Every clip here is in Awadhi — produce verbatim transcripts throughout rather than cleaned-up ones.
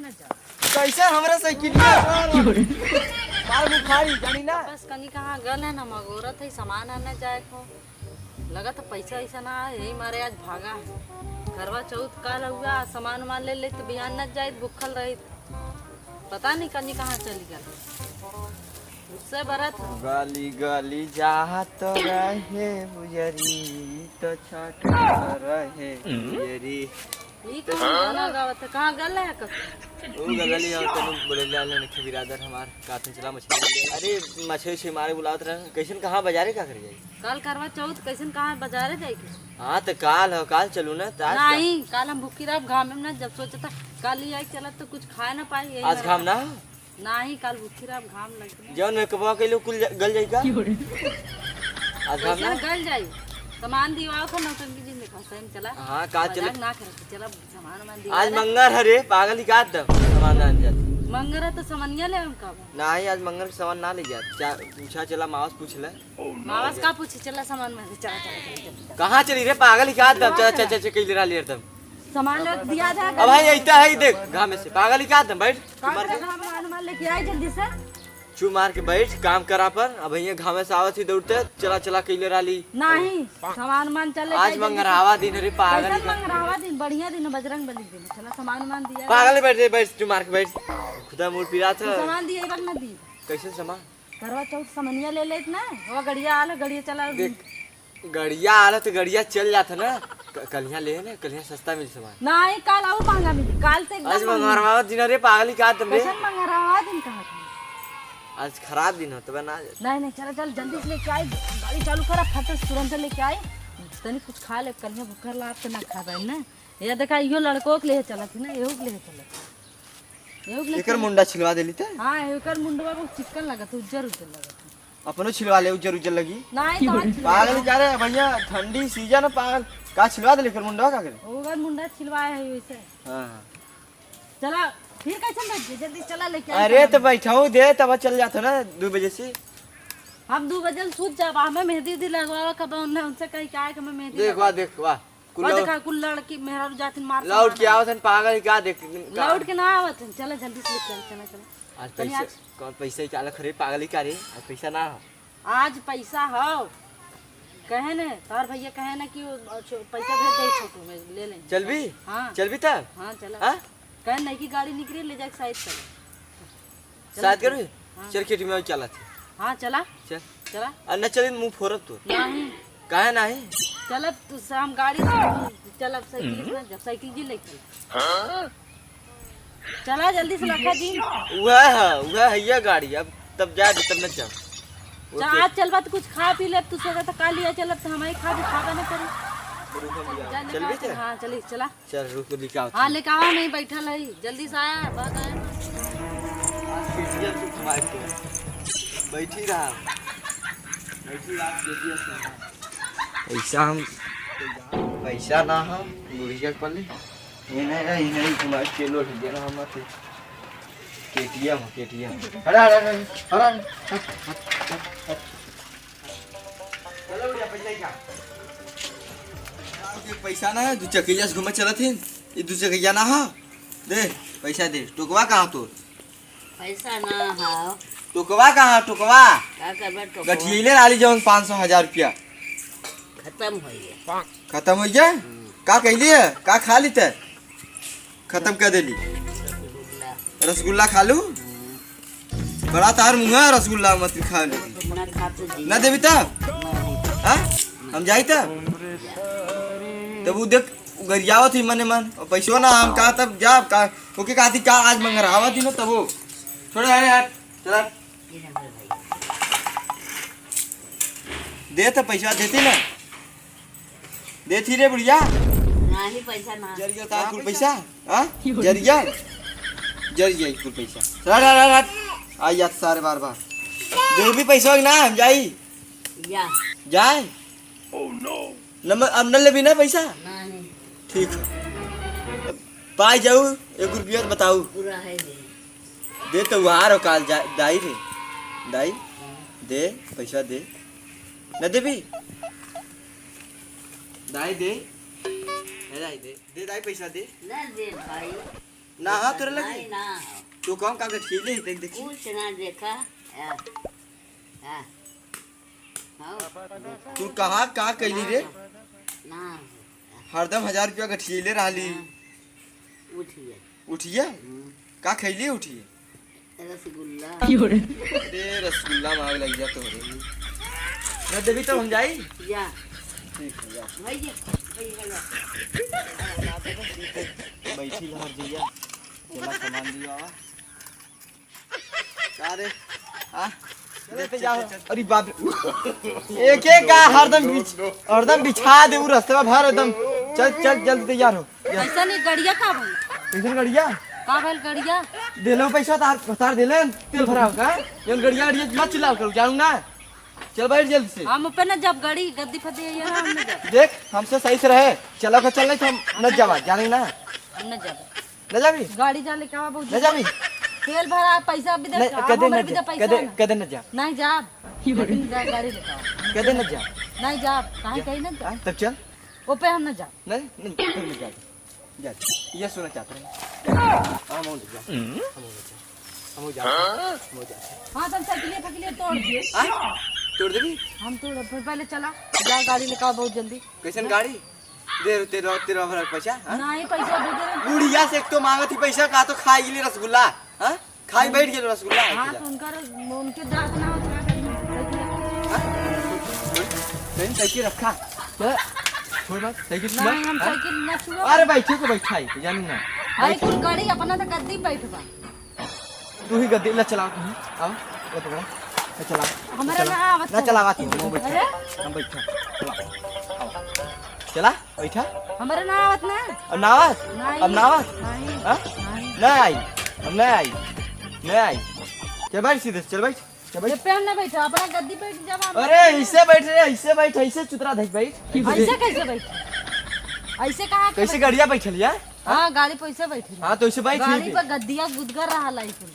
कैसे हमरा साइकिलिया मार बुखारी, जानी ना। बस कनी कहाँ गल है ना, मगोरत है, सामान आने जाए को। लगत है पैसा वैसा ना है, यही मारे आज भागा है। करवा चौथ काल हुआ, सामान वामान ले ले तो बिहान न जाए, भूखल रही। पता नहीं कनी कहाँ चली गल। उससे बरत। गली गली जात रहे बुजरी, तो छठ रहे बुजरी। ई कौन गाना गावत है? कहाँ गल है कब? ओ गगली और तनु बोले ला ले नखी बिरादर हमार, काथन चला मछली ले। अरे मछली उछली मारे बुलावत रहे। कैसन कहाँ बाजारे का कर जाई? काल करवा चौथ, कैसन कहाँ बाजारे जाई के? हाँ तो काल हो, काल चलू ना, तो आज नहीं, काल हम भूखी रहब घाम में ना, जब सोचता काल ही आई चलत तो कुछ खाए ना पाई, यही आज मेरा घाम ना हो? नाही, काल भूखी रहब, घाम लग गया। जौन मेकअपवा कइलू कुल ज-, गल जाई का? क्यों रे? आज घाम कैसे ना? गल जाई? सामान दिवाओ था नौटंकी जिन देखा, सही में चला। हाँ, का चले? मजाक ना करत, चला सामान वामान दिवा आज दे। मंगर हरे, पागल ही का दम, सामान ना जात। मंगर है तो सामानिया ले हम का बा? नाही, आज मंगर के सामान ना ले जात। चा-, पूछा चला, मावस पूछ ले। मावस का पूछी, चला सामान में से, चला, चला, चला, चला। कहाँ चली रे, पागल ही का दम, चला, चला, चला। चला, चला, कइले रहली एकदम। सामान ले दिया था। अब भाई, ऐता है, देख, घाम में से, पागल ही का दम, बैठ। काम मार के। कर, हम सामान लेके आई जल्दी से। चू मार के बैठ, काम करा पर। अब ये घामे से आवत ही दौड़ते, चला चला कइले रहली। नाही, सामान मान चले आज जाए जल्दी से। मंगरहावा दिन रे पागल कैसन का। मंगरहावा दिन? बढ़िया दिन है, बजरंग बली दिन। चला सामान मान दिया। पागल बैठ रे, बैठ, चू मार के बैठ। खुदा मूड़ पिरात तू है। सामान दिए बक ना दी। कैसे सामान? करवा चौथ समनिया ले लेत ना, वो गड़िया आल, गड़िया चला। देख, गड़िया आला तो गड़िया चल जात है ना। क-, कलिया ले ना, कलिया सस्ता मिल सामान। नाही, काल और महंगा मिली, काल से एकदम आज महंगा। मंगरवा दिन रे पागल ही का तुम रे? कैसन मंगरवा दिन कहा था? आज खराब दिन हो, तबे ना जाए। नाही, नाही, चला, चल, जल्दी से लेके आई, गाड़ी चालू करा, फट से तुरंत लेके आई। तनी कुछ खा ले, कलिया भूखर ला, आप तो ना खा पाए ना। ये देखा, यो लड़को के लिए चलत है ना, एहू के लिए चलत है। एहू के लिए एकर चलत। मुंडा छिलवा देली ते? हाँ, एकर मुंडवा बहुत चिक्कन लगत है, उज्जर उज्जर लगत है। अपनो छिलवा ले, उज्जर उज्जर लगी। नाही, तो आज पागल का रे भैया, ठंडी सीजन है पागल। का छिलवा देले एकर मुंडवा का करे? ओकर मुंडा छिलवाए है वैसे। हाँ, हाँ। चला, फिर कैसे बैठ गए? जल्दी चला लेके आ, अरे चला। तो बैठाऊ दे, तब चल जात है ना दो बजे से। हम दो बजे सूत जाब, हमें मेहंदी उहंदी लगवावा कब उन्हें, उनसे कही क्या है कि हमें मेहंदी देख, लगवा। वाह, देख, वाह। कुल वाह, लौट देखा, कुल लड़की मेहरारू जातिन मार लौट के आवत हन, पागल ही का देख, का? लौट के ना आवत हन, चला जल्दी से लेके चला, चला, चला। आज तनी पैसा, आज कौन पैसा ही चालक रे, पागल ही का रे? आज पैसा ना हो। आज पैसा हो। कहे ने, तोहर भैया कहे ना कि वो छो-, पैसा भेज दे छोटू में, ले लें। चलबी? हाँ। चलबी तब? हाँ, चला। हाँ? कहे नहीं कि गाड़ी निकली, ले जाके साइड कर। चला शायद चल। करबी? हाँ। चल खेती में चला थे। हाँ, चला। चल। चला। आ, न चली, मुंह फोड़ब तो। नहीं। काहे नाही? चलब तो शाम गाड़ी से, चलब साइकिल से ना, जब साइकिल जी लेके। हाँ? चला जल्दी से रखा जी। वह है, वह है ये गाड़ी, अब तब जा दे, तब न जा। चल, ओके। आज चलबा तो कुछ खा पी ले, तू सोचा तो काल लिया चलब तो हमारे खा भी खाबा न करी। रुको भैया, जा, चल लेके भी आ, चल? हाँ, चली, चला। चल, रुक, लेके आओ। हाँ, लेके आवा, नहीं बैठल है, जल्दी से आया, बात आया। आज पीटिया तू घुमाए के। बैठी रहा। बैठी रहा, पीटिया से। पैसा हम, पैसा ना हो, बुढ़िया के पल्ले। ये नहीं रहा, ये नहीं घुमाए के, लो, ठीक है ना, हम आते। केटीएम, केटीएम। हटा, हटा, हटा, हटा, हट, हट, हट, हट। चलो भैया, पैसा ही का? ये पैसा ना है, दू चकिया से घूमे चलत ही। ये दू चकिया ना हो। दे, पैसा दे। टोकवा कहाँ तोर? पैसा ना हो। टोकवा कहाँ, टोकवा? का करबे टोकवा? गठियले रहली जौन पाँच सौ, हजार रुपया। खत्म हो गया। खत्म हो गया? हम्म। का कहली है? का खा ली ते? खत्म कर देली। रसगुल्ला। रसगुल्ला खा लू? हम्म। बड़ा तार मुँह है, रसगुल्ला मत खा लू। ना खा तो जी। ना देबी तब? नहीं। हाँ? हम जाई तब? तब वो देख, गरियावत ही मने मन। और पैसो ना हम कहा तब जा, का, ओके कहा थी का आज मंगरहावा दिन हो तब वो। छोड़, अरे यार, चला। दे तो पैसा देती ना। देती रे बुढ़िया। नाही पैसा ना। जरिया का कुल पैसा? हाँ? जरिया? जरिया कुल पैसा। हट, हट, हट, हट। आ यार सारे बार बार। देबी पैसा कि ना, हम जाई। या। जाए? नंबर, अब न लेबी ना पैसा? नाही। ठीक है। पाई जाऊ, एक रुपया तो बताऊ। पूरा है दे। दे तो उहार हो काल जा-, दाई रे। दाई, दे, पैसा दे। न देबी? दाई दे। ए दाई दे। दे दाई पैसा दे। ना दे भाई। ना, हाँ, तोरे लगे। नहीं, ना। तू कौन का गठियले ही, देख, देखी। कुछ ना देखा। आ, आ। हाँ, देखा। तू कहाँ, का कैली रे? ना। हरदम हजार रुपया गठियले रहली। हाँ। उठिए। उठिए? हम्म। का खैली उठिए? रसगुल्ला। अरे, रसगुल्ला मांग लग जा तोरे। न देवी तो हम जाई? जा। ठीक है, जा। भैया, भैया, जा। बैठी लहर जइया। चला सामान दियो आवा। का रे? हाँ? चल, चल, चल, चल। अरे बाप रे। एक एक का हरदम बिछ-, हरदम बिछा दे उ रस्तवा भर एकदम। चल, चल, जल्दी तैयार हो। कैसन ई गड़िया का भइल? कैसन गड़िया? का भइल गड़िया? देले हो पैसा तार, तार देले तेल भराव का? ये गड़िया, गड़िया मत चिल्लाव करो, जानू ना? चल बैठ जल्दी से। हम पे न जब गाड़ी गद्दी फद्दी है ना, हम न जब। देख, हमसे सही से रहे। चलो का चल नहीं तो हम न जावा, जाने ना। हम न जब। न जाबी? गाड़ी जा लेके आवा बहुत न जाबी? तेल भरा, पैसा भी दे, नहीं, हम कदे हमरे न भी जा, दे पैसा कदे, ना। कदे न जा। नहीं जाब। लेकिन जा, गाड़ी लेके आवा। कदे न जा। नहीं जाब, काहे जा। कहीं न जा। हाँ, तब चल। ओपे हम न जा। नहीं, नहीं, तब न जा। जा, ये सुना चाहते हैं। हम हो जा। हम्म? हम हो जा। हम हो जा। हम हो जा। हाँ, तब साइकिल, फाइकिल तोड़ दिए। हाँ? तोड़ देबी? हम तोड़, पहले चला। जा, गाड़ी लेके आवा बहुत जल्दी। कैसन गाड़ी? दे, तेरह, तेरह भर पैसा, हाँ? नहीं, पैसा दे दे। बुढ़िया से एक तो मांगत ही पैसा, का तो खाई गेली रसगुल्ला, हाँ? खाई बैठ गेली रसगुल्ला, हाँ, खा। तो उनका, उनके दांत ना हो, तो क्या करेंगे? हाँ? नहीं, साइकिल रखा। चल, छोड़ बात, साइकिल छोड़। नहीं, हम हाँ? साइकिल ना छुआ। अरे, बैठे को बैठा ही, जानी ना। अरे, बैठ। कुल गाड़ी अपना तो गद्दी बैठ बा। तू ही गद्दी ला चलावा, तू ही। आवा, ला पकड़ा। ला चलावा। हमारा चला। ना आवत ना है। चलावा तू, हम बैठा। अरे? हम बैठा। चला। आवा। चला, बैठा। हमारा ना आवत ना। अब ना आवत? नहीं। अब ना आवत? नहीं। हाँ? नहीं। ना आई। अब ना आई। ना आई। चल बैठ सीधे, चल बैठ। चल बैठ। ये पे हम ना बैठा, अपना गद्दी पे जावा। अरे, इसे बैठ रे, इसे बैठ, इसे चुतरा धक बैठ। ऐसे कैसे बैठ? ऐसे कहाँ के कैसे बैठ? गड़िया बैठल या? हाँ, गाड़ी पे ऐसे बैठी। हाँ, तो ऐसे बैठ गाड़ी ही पे। पे गद्दिया गुदगर रहा लाई कुल।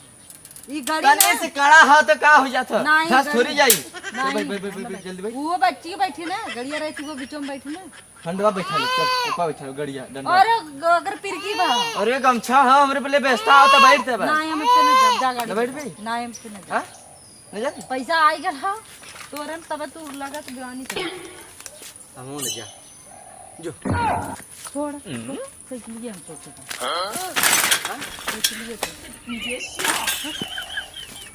ई गाड़ी तने ना से कड़ा हा तो का हो जात ह? नहीं, घास गाड़ी थोड़ी जाई। नहीं। बैठ, बैठ, बैठ, बैठ, बैठ, जल्दी बैठ। वो बच्ची बैठी ना, गड़िया रही थी, वो बीचों में बैठी ना। ठंडवा बैठा लो, चल, ऊपर बैठा लो, गड़िया, डंडवा। अरे, ग-, अगर पिरकी बा। अरे, गमछा ह, हमरे पहले बेचता हो तो बैठ दे बा। नहीं, हम इस पे ना जा, जा गाड़ी ना बैठ पे। बे? नहीं, हम इस पे ना जा। हाँ? ना जाती? पैसा आई गल ह, तोरन तब तू लगत जवानी कर। हमहू ना जा। जो। छोड़, हम्म। छोड़, साइकिलिया हम सोचे था। हाँ? साइकिलिया तो।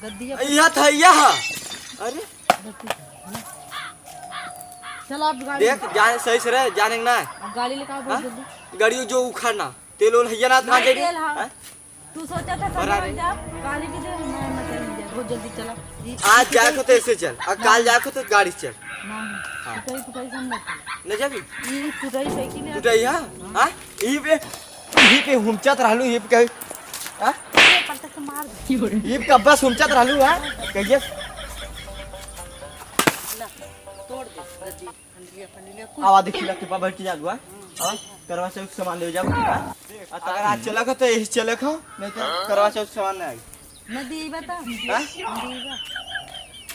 गद्दिया। यह था, यह। अरे। गद्दी। चल, आप गाड़ी देख, जाने सही से रहे, जाने ना। अब गाड़ी लेके आओ, बहुत हाँ? जल्दी। गाड़ी जो उखाड़ना, तेल ओल हैया ना, कहाँ नहीं, जाए रे? तेल, हाँ। हाँ? तू सोचा था बड़ा सब रे। जा, गाड़ी भी दे, मैं, मैं चल जाए, बहुत जल्दी चला। ई आज जाए को तो ऐसे चल, और काल नहीं। जाए को तो गाड़ी से चल। नहीं, हाँ। तू कहीं, तू कहीं से मत चल। न जाबी? ई टूटाई साइकिल है। टूटाई, हाँ? हाँ। हाँ? यही पे, यही पे हुमचत रहलू, यही पे कहीं, हाँ? ये पटक के मार दे। यही पे कब्बा हुमचत रहलू, हाँ? कहिए। ना, तोड़ दे, गद्दी। आवा देखी लग के बैठ के जागुआ। हाँ, करवा चौथ सामान ले जाओ। हाँ? अगर आज चलक हो तो यही चलक हो, नहीं तो करवा चौथ सामान ना आई। न दी बता। हाँ? न दी बा।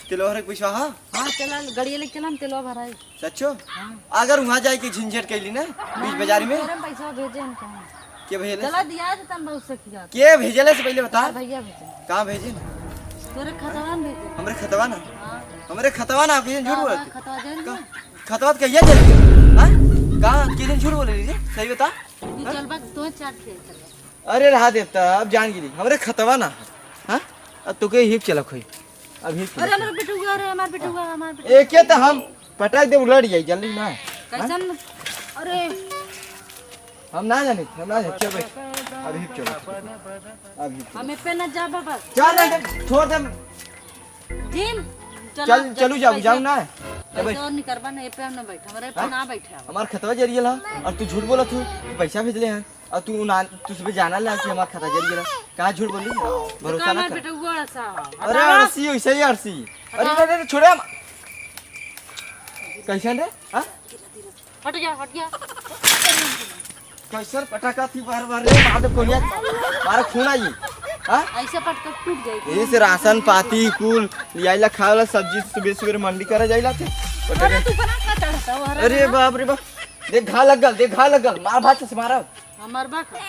तेलवा भरे के पैसा हा? हाँ, चला, गड़िया लेके चला, हम तेलवा भराई। सच्चो? हाँ। अगर वहाँ जाए के झंझट कैली ना, बीच नहीं, बाजार में? तोरे पैसा भेजे हम कहाँ? के भेजले चला से? दिया तो तन बहुत सखी जात। के भेजले से पहले बता। हाँ, भैया भेजे। कहाँ भेजे? तोरे खतवा में भेजे। हमरे खतवा ना? हाँ। हमरे खतवा ना, कहीं झूठ हाँ, बोलत हाँ, है। खतवा जान का? दे। खतवा तो कहिया चल गया? हाँ? कहाँ? किस दिन झूठ बोले रे? सही बता। तू हाँ? चल बा, तू चाट के चल बा। अरे रहा देवता, अब जान गिरी। हमरे खतवा ना है। हाँ? अब तो के हिप चलक होई। अब हिप चलक अरे होई। हमार बेटुआ, अरे हमार बेटुआ, हमार बेटुआ। एके तो हम पटक दे, उलट जाई, जल्दी ना। कैसन? हाँ? अरे। हम ना जाने, हम ना जाने, चल बैठ। अभी चल। अभी चल। हमें पे ना जा बाबा। चल ना, छोड़ दे। जिन, चलो, चल, चल, चलू जाऊ, पैसा, जाऊ ना। चल पैसा बैठ। और निकरबा ना, ये पे हम ना बैठ, हमारे पे हाँ? ना बैठे अब। हमार खतवा जरिए ला, और तू झूठ बोलत हो, तू पैसा भेजले हैं, और तू ना, तू सुबह जाना ला कि हमार खतवा जरिए ला। कहाँ झूठ बोली? तो भरोसा का ना हमार कर। बेटा वो अड़सा है? अरे हटावा। अड़सी, वैसे ही अड़सी। अरे, हटावा। अरे, अरे, छोड़े हम। कैसन रे? हाँ? हट जा, हट जा। कैसन पटाखा थी बार बार रे, मार दे कोनिया, मार खून आई। हाँ? ऐसे पटका टूट जाई। यही से राशन पाती कुल लियाइला, खाए वाला सब्जी सुबह सुबह मंडी करे जाइला थे। अरे तू बना का चढ़ता हो? अरे बाप रे बाप, देख घा लग गल, देख घा लग गल, मार भात से मारा। हमार बा का?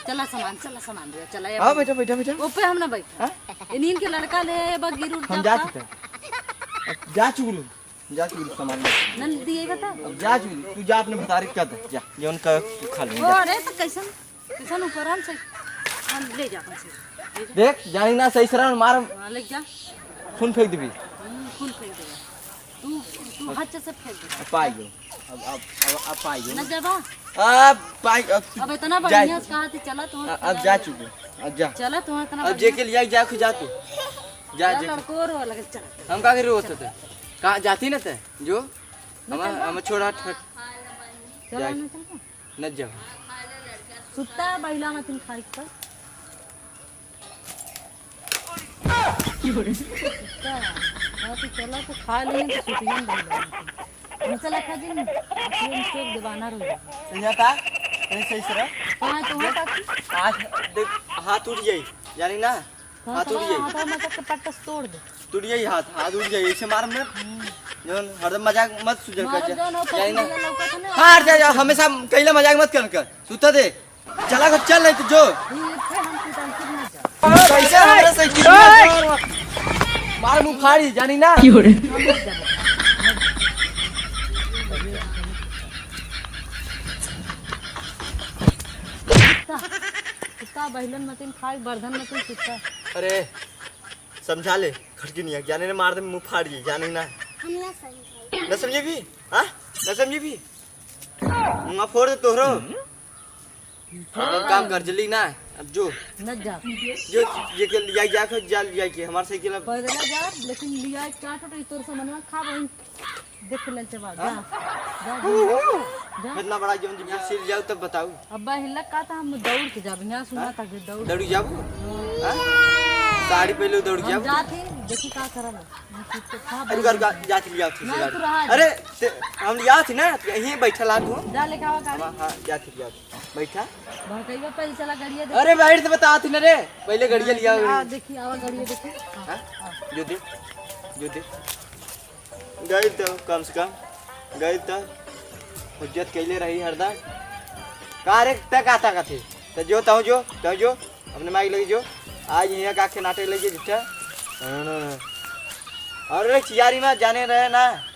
चला सामान, चला सामान दिया, चला। हाँ, बैठा, बैठा, बैठा। ओपे हम ना बैठा। हाँ? इन्हीं के लड़का ले, बा गिर उड़ हम जाता। जात हते। जा चुगलू, जा चुगलू सामान ले। नन दिए बता। अब जा चुगलू, तू जा अपने भतारी का दे, जा। जौन का तू खा ले, ओ, जा। अरे, तो कैसन, कैसन ऊपर हम से, हम ले जा, हम से। ले जा। देख, जानी ना सही सराउन मार। हाँ, ले जा। खून फेंक देबी। हम्म, खून फेंक देबा। तू, तू हाथ से फेंक दे। अब पाई गयो। अब, अब, अब, अब पाई गयो। न जाबा? अब पाई, अब तू अब इतना जाए। बढ़िया से कहा थी, चला तो अब, अब जा चुके। अब जा। चला तो इतना अब बढ़िया। जेके लिया जा, जा तू। जा, जा जे। लड़को रो लगे, चला। हम का के रोत थे? कहाँ जाती न थे? जो? न हम, चलबा? हम छोड़ा ठट। चला जाए। न चलबा? न जाओ। सुत्ता है बहिला मतिन खाई पर। सुत्ता है। हाँ, तो चला तो खा लेंगे तो सुतियन बहिला मतिन। हमसे लखा जी, अखियन चोक दीवाना रहो। तो यहाँ का? ऐसे, ऐसे रह। कहाँ है तुम्हारा काकी? आज देख, हाथ उठ जाई, जानी ना? हाँ, हाथ उठ जाई। हाथ में तक के पट्टा से तोड़ दे। टूट जाई हाथ, हाथ उठ जाई, ऐसे मारम ना। हम्म। जौन हरदम मजाक मत सुझल कर मारब जा। जौन होता जाई ना। तुझे लौकत है ना। हाँ, जा, जा, हमेशा कैला मजाक मत कर कर। सुता दे। चला घर चल नहीं तो जो। ये पे हम कुछ अंतिम ना जा। कैसे हमरा से कितना जोर मार मुंह फाड़ी, जानी ना। की हो रे? हम मत जाबो। कुत्ता, कुत्ता बहिलन मतिन खाई, बर्धन मतिन कुत्ता। अरे, समझा ले, खटकी नहीं है, जाने ने मार दे, मुंह फाड़ दे, जाने ना। हम ना समझाई। ना समझे भी? हाँ? ना समझे भी? मुंह फोड़ दे तोहरो। अब काम कर, जल्दी ना, अब जो। न जा। जो, ये के लिया जा, के जा लिया के, हमार साइकिल अब। पैदल जा, लेकिन लिया चाट उट, तोर सामानवा खा, वहीं देख ले चबा, जा। हाँ? जा, जा, जा। इतना बड़ा जौन जब सिर जाऊ तब बताऊ। अब्बा हिलक का था, हम दौड़ के जाबे, यहाँ सुना था कि दौड़। दौड़ जाबू? हाँ। हाँ? साड़ी पहले दौड़ हम जाबू? जात ही, देखी का करल। हम चुप से खा अरे घर का जात लिया थी ना, सिर। तू रहा। अरे, ते, हम लिया थी ना, तो यहीं बैठल आ तू। जा लेके आवा गाड़ी। हाँ, हाँ, जात लिया थी। बैठा। बहकइबा पहले चला गड़िया देख। अरे बैठ तो बता थी ना रे, पहले गड़िया लिया। हाँ, देखी, आवा गड़िया देखी। हाँ? हाँ। जो दे, जो दे। गइल तो कम से कम, गइल तो हुज्जत कइले रही हरदम। का रे, तै का ताकत है? तो जो, तहु जो, तहु जो, अपने माइक लगी जो। आज यहाँ का के नाटक लगी जितना। अरे चियारी में जाने रहे ना।